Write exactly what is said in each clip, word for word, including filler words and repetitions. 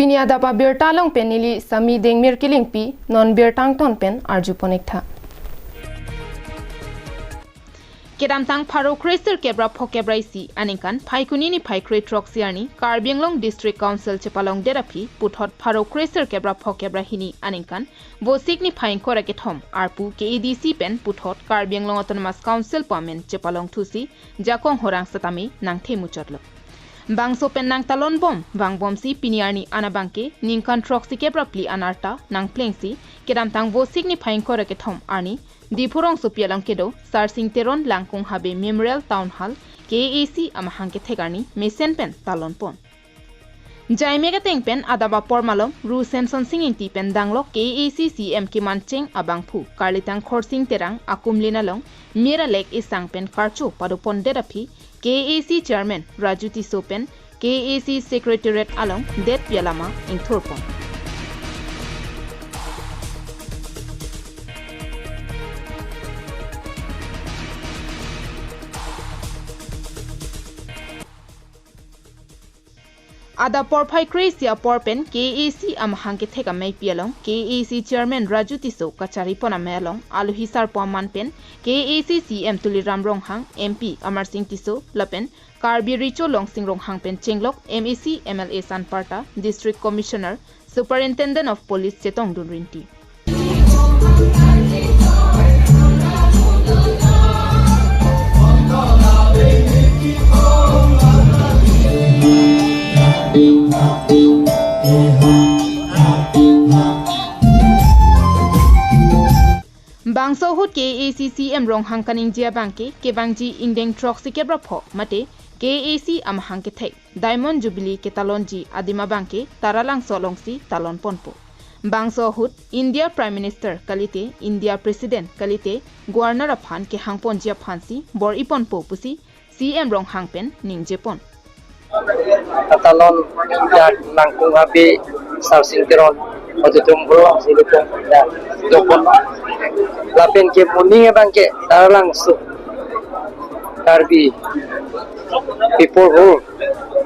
Pini adap abirta along pen neli Sami Dengmir Kilingpi, non birta angton pen arjupon-ik tha. Kedamtang pharo kre sirkep ra phokep ra isi aningkan Phaikuni niphai kre throksi arni Karbi Anglong District Council chepalongdet aphi puthot pharo kre sirkep ra phokep ra hini aningkan Vosik niphai ingkoi ra kethom arpu K A D C pen puthot Karbi Anglong Autonomous Council pu amen chepalongthusi jakong horang setame nangthemuchotlo. Bangso pen nangtalonbom vangbomsi pini arni an abangke ningkan throksikep ra phli an arta nangplengsi kedamtang Vosik niphai ingkoi ra kethom arni Diphu rongsopi along kedo Sarsing Teron Langkung Habe Memorial Town Hall K A C amahang kethek arni mesen pen talonpon. Jaimek ateng pen adap apor malom Ru Semsonsing Ingti pen danglok K A C C M kemancheng abangphu karlitang Khorsing Terang akumlin along mir alek isang pen karcho padopondet aphi K A C Chairman Raju Tisso pen K A C Secretariat along detpi alama ingthurpon. Adap porphai kre isi apor pen K A C amahang kethek ameipi along K A C Chairman Raju Tisso kacharipon amei along alohi sarpo aman pen K A C C M Tuliram Ronghang, M P Amarsing Tisso lapen Karbi Recho Longsing Ronghang pen chenglok M A C, M L A sanparta, District Commissioner, Superintendent of Police chetongdun rinti. Bangso ahut K A C C M Ronghang kaningje abangke kevangji ingdeng throksikep ra pho mate K A C amahang kethek Diamond Jubilee ketalonji adim abangke Taralangso alongsi talonponpo. Bangso ahut India Prime Minister kalite, India President kalite Governor aphan kehangponji aphansi bor-iponpo pusi C M Ronghang pen ningjepon. Katalon dak Langkung Habe Sarsing Teron Auditorium Hall along si lipong ya dokon. Lapen ke moning abangke Taralangso Karbi People Hall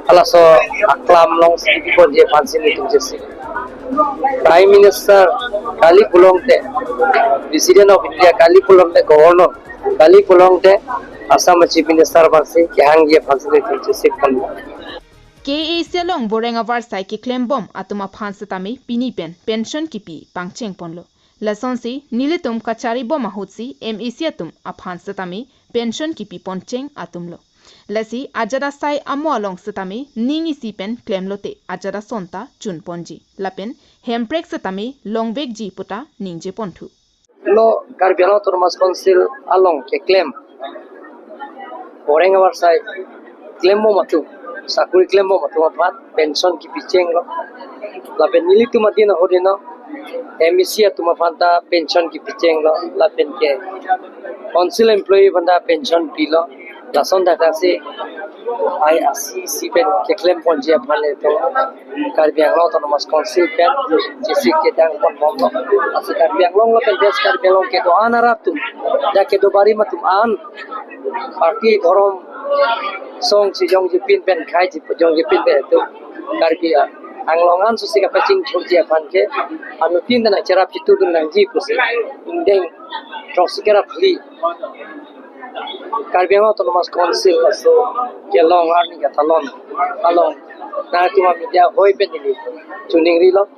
halaso aklam alongsi ponji aphansi nelitum chesik. Prime Minister kali pulote, President of India kali pulote, Governor kali pulote, Assam Chief Minister abangsi kehangji aphansi nelitum chesik ponlo. K A C along voreng avarsai keklembom atum aphan setame pini pen pension kipi pangchengponlo. Lasonsi nelitum kacharibom ahutsi M A C atum aphan setame pension kipi poncheng atumlo. Lasi ajat asai amo along setame ning isi pen klemlote ajat ason ta chunponji lapen hemprek setame longvekji puta ningjeponthu. Lo Karbi Anglong Autonomous Council along keklem voreng avarsai klembom atum, sakori klembom atum aphan pension kipichenglo. Lapen nelitum adin ahut ino M A C atum aphan ta pension kipichenglo. Lapen ke council employee aphan ta pension pilo. Lason dak si I R C C pen keklem ponji aphan le to Karbi Anglong Autonomous Council pen chesik kedang ponbomlo. Lasi Karbi Anglong lapen West Karbi Anglong kedo-an arat atum, ya kedo barim atum an, party dhorom song si jongjepin pen khai si jongjepin pen atum Karbi Anglong an susi kapachingthurji aphan ke anuttin ta nangcherap chitudun nangji pusi ingdeng throksikep ra phli Karbi Anglong Autonomous Council aso kelong arni katalon along nangtum media hoi pen neli chuningrilo.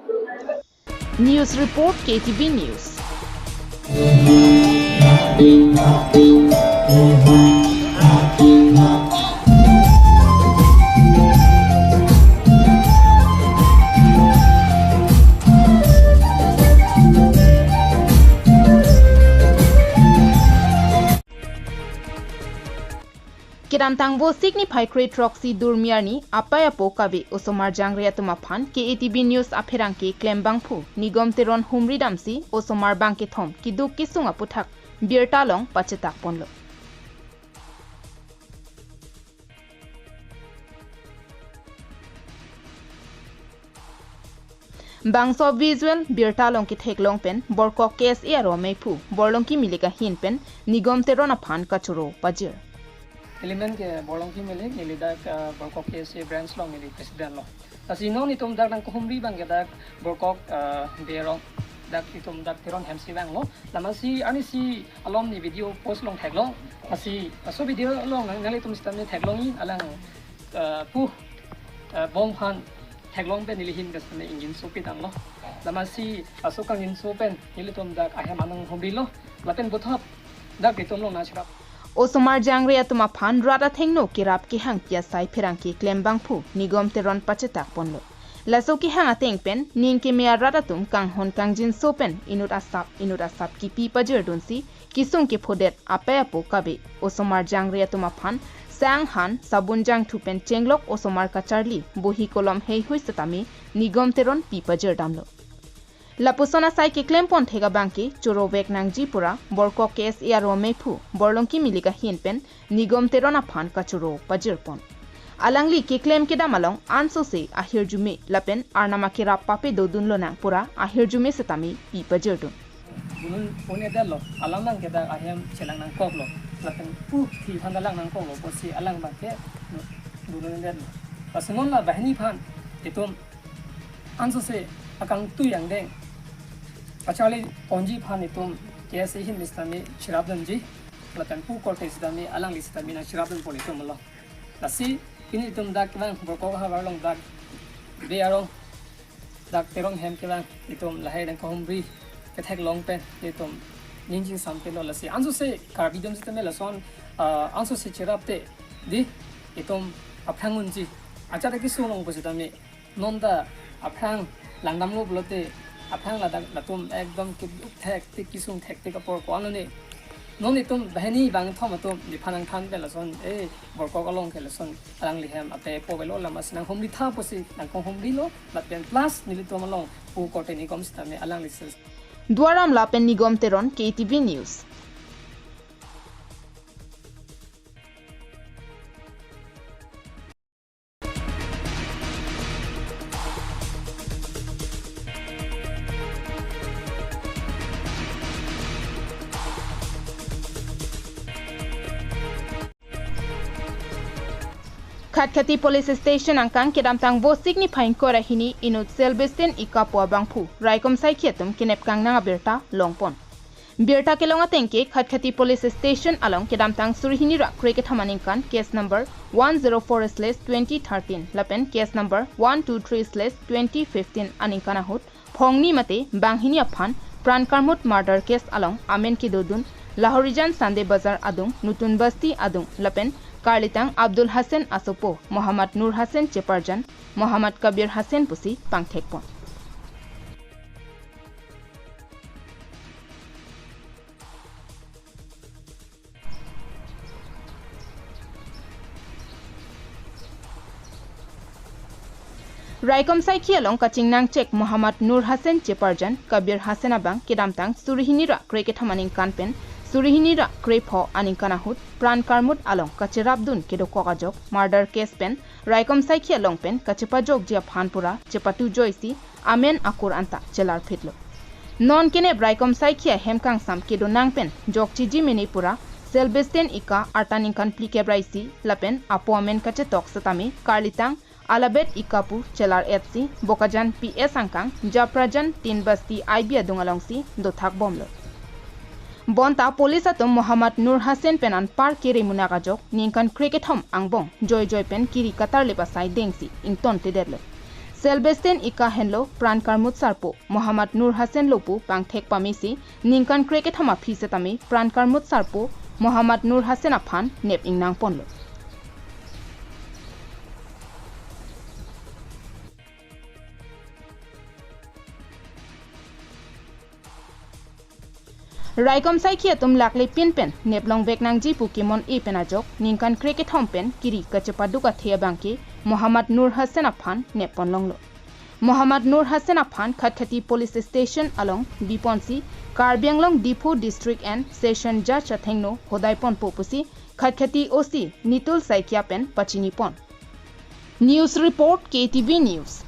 News report, K T V News. Kedamtang Vosik niphai kre throksi durmi arni apai apo kave osomar jangre atum aphan K A T V News apherangke klembangphu Nigom Teron humri damsi osomar bangkethom keduk kesung aputhak birta along pachetakponlo. Bangso visual birta along ketheklong pen Borkok K S A aro meiphu Borlongki Milik ahin pen Nigom Teron aphan kachoro pajir. Nelimen ke Borlongki Milik, neli dak, ah, Borkok K S A branch along neli president lo. Lasi non itum dak nangkehumri abang ke dak Borkok, eh, Berong, dak itum dak Teron hem si vanglo. Lamansi arnisi alom ne video post long theklong. Lasi laso video along nang nanglitum sitame theklongji, alang, eh, pu, eh, bong aphan theklong pen neli ahin ke sitame ingjinso pitanglo. Lamansi laso kangjinso pen nelitum dak ahem anong humrilo. Lapen puthot dak itum long nangcherap. Osomar jangre atum aphan rat athengno kerap kehangpi asai pherangke klem abangphu Nigom Teron pachetak ponlo. Laso kehang ateng pen ning keme arat atum kanghon kangjinso pen inut asap inut asap kipi pajirdunsi kesung kephodet apei apo kabe osomar jangre atum aphan sang han sabun jangthu pen chenglok osomar kacharli bohi kolom heihui setame Nigom Teron pi pajirdamlo. Lapuson asai keklem pon thek abang ke choro vek nangji pura Borkok K S A arong amephu Borlongki Milik ahin pen Nigom Teron aphan kachoro pajir pon. Alangli keklem kedam along ansose ahirjume lapen arnam akerap pape dodun lonang pura ahirjume setame pi pajirdun. Bunun pone detlo, alam abang ke dak ahem chelang nangkoklo, lapen pu thi aphan dalang nangkoklo, pusi alang abang ke bunun detlo. Lasi non la banghini aphan itum ansose akangtui angdeng kacharli ponji aphan itum K S A ahin sitame cherapdunji, lapen pu korte sitame alangli sitame nangcherapdun pon itum lo. Lasi pini itum dak kevang Borkok ahavar along dak Berong, dak Teron hem kevang itum lahai nangkehumri ketheklong pen itum ning chingsampelo. Lasi ansose Karbi atum sitame lason, ah, ansose cherap te di itum aphrang unji. Acharli kesung long pusitame non ta aphrang langdamlo pulote aphrang ladak latum ekdom keduk thektik kesung thektik apor ko-an lo ne. Non itum banghini bangthom atum nephan nangthan pen lason, eh, Borkok along ke lason alangli hem apei apo avelo, lamansi nanghumri tha pusi nangkehumrilo, lapen plus nelitum along pu korte Nigom sitame alangli ses. Duar Amla pen Nigom Teron, K T V News. Khatkhati Police Station angkang kedamtang Vosik niphai ingkoi ra hini inut Selbestine Ika pu abangphu raikom saikhi atum kenep kangnang abirta longpon. Birta kelong ateng ke Khatkhati Police Station along kedamtang suri hini ra krekethom aningkan case number one zero four slash twenty thirteen lapen case number one two three slash twenty fifteen aningkan ahut phongni mate banghini aphan Pran Karmut murder case along amen kedodun Lahorijan Sunday Bazar adung, Nutun Basti adung lapen karlitang Abdul Hasan asopo Mohammad Nur Hasan cheparjan Mohammad Kabir Hasan pusi pangthekpon. Raikom saikhi along kachingnang chek Mohammad Nur Hasan cheparjan Kabir Hasan abang kedamtang suri hini ra krekethom aningkan pen suri hini ra krepho aningkan ahut Pran Karmut along kacherapdun kedokok ajok murder case pen raikom saikhi along pen kachepajokji aphan pura chepatu joisi amen akur anta chelarphitlo. Non kenep raikom saikhi ahem kangsam kedonang pen jokchiji mene pura Selbestine Ika arta ningkan phlikep ra isi lapen apo amen kachetok setame karlitang Alabet Ika pu chelar-etsi Bokajan P S angkang Japrajan Tin Basti I B adung alongsi dothak bomlo. Bonta police atum Mohammad Nur Hasan pen anpar kere munak ajok ningkan krekethom angbong joijoi pen kiri katarlip asai dengsi ingtontedetlo. Selbestine Ika henlo Pran Karmut sarpo Mohammad Nur Hasan lo pu pangthek pamesi ningkan krekethom aphi setame Pran Karmut sarpo Mohammad Nur Hasan aphan nep ingnang ponlo. Raikom saikhi atum lakle pin pen neplong vek nangji pu kemon-e pen ajok ningkan krekethom pen kiri kachepaduk athe abangke Mohammad Nur Hasan aphan nep ponlonglo. Mohammad Nur Hasan aphan Khatkhati Police Station along biponsi Karbi Anglong Diphu District and Session Judge athengno hodai ponpo pusi Khatkhati O C Nitul Saikia pen pachini pon. News report, K T V News.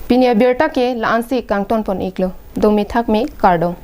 Pini abirta ke la-ansi kangton pon iklo. Dome thakme, kardom.